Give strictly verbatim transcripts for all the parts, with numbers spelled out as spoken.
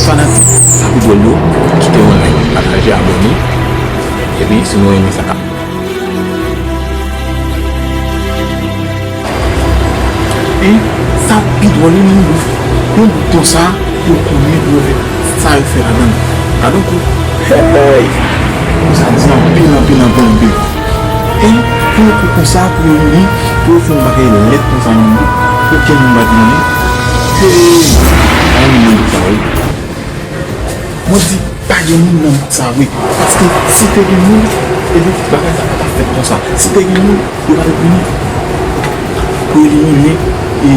Fanatik, sa pi dwòl yo, kite yon like, pataje, abòne. Epi, si nou renmen sa k ap. E sa pi dwòl, yon bout, yon bout konsa, yo konnen pou yo fè sa yo fè ladan l. Gade yon kou. Hey! Kou sa di anpil, anpil, anpil, anpil. E pou yon kou konsa, pou yo vini, pou yo fè yon bagay lèd konsa, yon bout, okenn moun pa di anyen. Hey! Pa gen moun nan bout sa, wi. Mwen di, pa gen moun nan bout sa vre. Paske si te gen moun, ebyen bagay sa pa t ap fèt konsa. Si te gen moun, yo pa t ap vini pou elimine, e,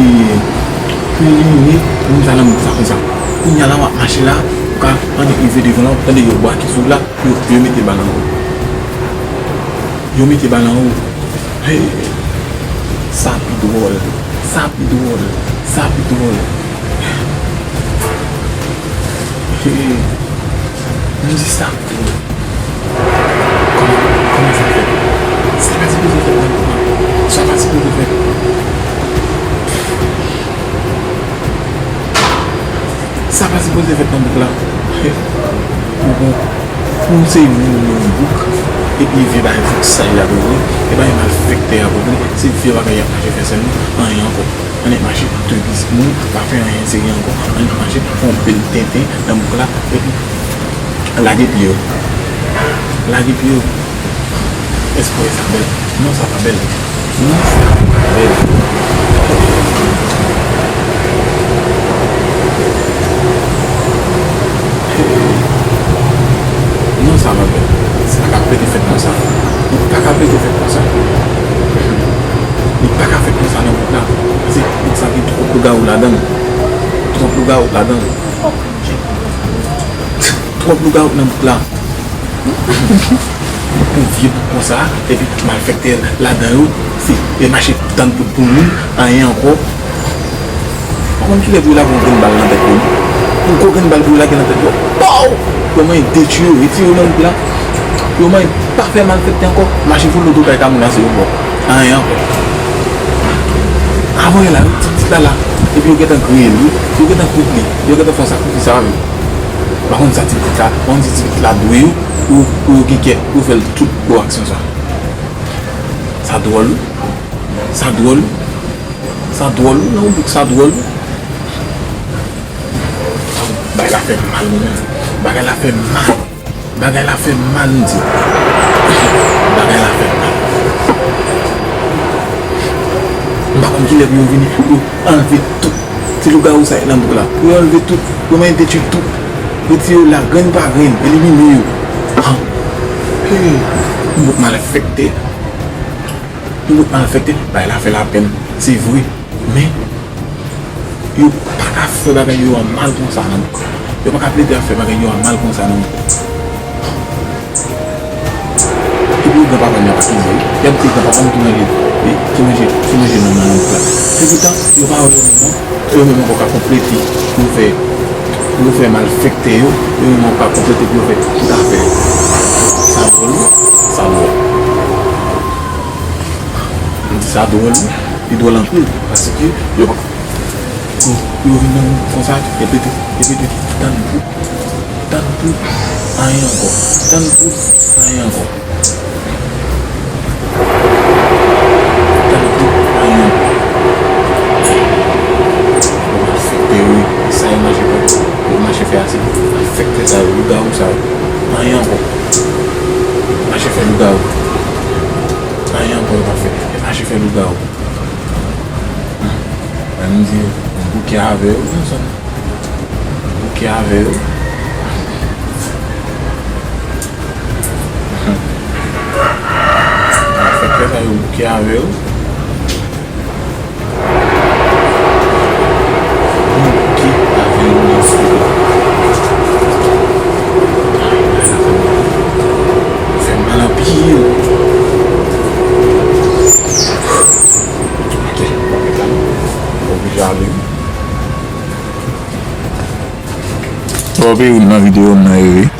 pou elimine moun sa nan bout sa konsa. Kounye a la, w ap mache la, ou ka annik rive devan la, w ap tande yo brake sou w la, yo, yo mete bal nan ou. Yo mete bal nan ou. Hey! Sa pi dwòl. Sa pi dwòl. Sa pi dwòl. Hey! M di sa pi dwòl. Kòman, kòman sa fèt? Sa pa sipoze fèt nan moman. Sa pa sipoze fèt. Sa pa sipoze fèt nan bouk la. Ou bon, pou se moun nan bouk, epi vye bagay fout sa y ap vre, e bagay malfektè y ap vre, se vye bagay y ap mache fè sèlman, anyen ankò. Annik mache, tebis moun, pa fè anyen serye ankò, annik mache, fè yon bèl tenten nan bouk la, epi lage pye yo. Lage pye yo. Èske w wè sa bèl? Non, sa pa bèl. Non, sa pa bèl. Non, sa pa bèl. Sa pa ka plede fèt konsa. Li pa ka plede fèt konsa. Li pa ka fèt konsa nan bouk la. Paske bouk sa gen twòp lougawou ladan l. Twòp lougawou ladan l. Twòp lougawou nan bouk la. Pou vye bouk konsa, epi malfektè ladan yo, se, e mache tann poud pou moun, anyen ankò. Pa konn kilè pou yo lage yon grenn bal nan tèt yo. Yon gwo grenn bal pou yo lage nan tèt yo. Pow! Yo manyen detwi yo, retire yo nan bouk la. Yo manyen pa fè malfektè ankò, mache vole oto kay Kamoun la se yo mò. Anyen ankò. Avan yè la, wi, ti pitit la la. Epi yo gentan griye l, wi. Yo gentan kwit li. Yo gentan fè yon sakrifis avè l. Pa konn sa ti pitit la, pa konn si ti pitit la dwe yo, ou, ou yo gen kè pou yo fè l tout gwo aksyon sa. Sa dwòl, wi. Sa dwòl, wi. Sa dwòl, wi. Nan yon bouk sa dwòl, wi. Bagay la fè mal, wi, menm. Bagay la fè mal. Bagay la fè mal, m di. Bagay la fè mal. M pa konn kilè pou yo vini, pou yo anlve tout. Ti lougawou sa yo nan bouk la. Pou yo anlve tout. Pou yo manyen detwi tout. Retire yo la, grenn pa grenn. Elimine yo. Ah. Hey. Yon bouk malfektè. Yon bouk malfektè. Bagay la fè lapenn. Se vre. Men, yo pa ka fè bagay yo an mal konsa nan bouk. Yo pa ka plede ap fè bagay yo an mal konsa nan bouk. Epi granpapa m ap akize, wi. Y ap di granpapa m ki manje, e, ki manje, ki manje nonm nan nan bouk la. Epitan, yo pa wè yo menm, non. Yo menm ankò ka konplete pou yo fè, pou yo fè malfektè yo, yo menm ankò ka konplete pou yo fè tout afè yo. Sa dwòl, wi. Sa dwòl. M di sa dwòl, wi. Li dwòl anpil, paske yo, pou, pou yo vin nan yon konsa, repete, repete, tann pou, tann pou, anyen ankò, tann pou, anyen ankò. Tann pou, anyen ankò. Yo malfektè yo, wi. Sa yo mache fè, yo mache fè ase. Malfektè sa yo, lougawou sa yo. Anyen ankò. Mache fè lougawou. Anyen ankò yo pa fè. Yo mache fè lougawou. Mwen m di, m bouke avè yo, non, sa. M bouke avè yo. Malfektè sa yo, bouke avè yo. M bouke avè yo nan fou. Fè mal anpil. Ok, oblije ale wi. Bon, pi nan videyo m nan yo wi.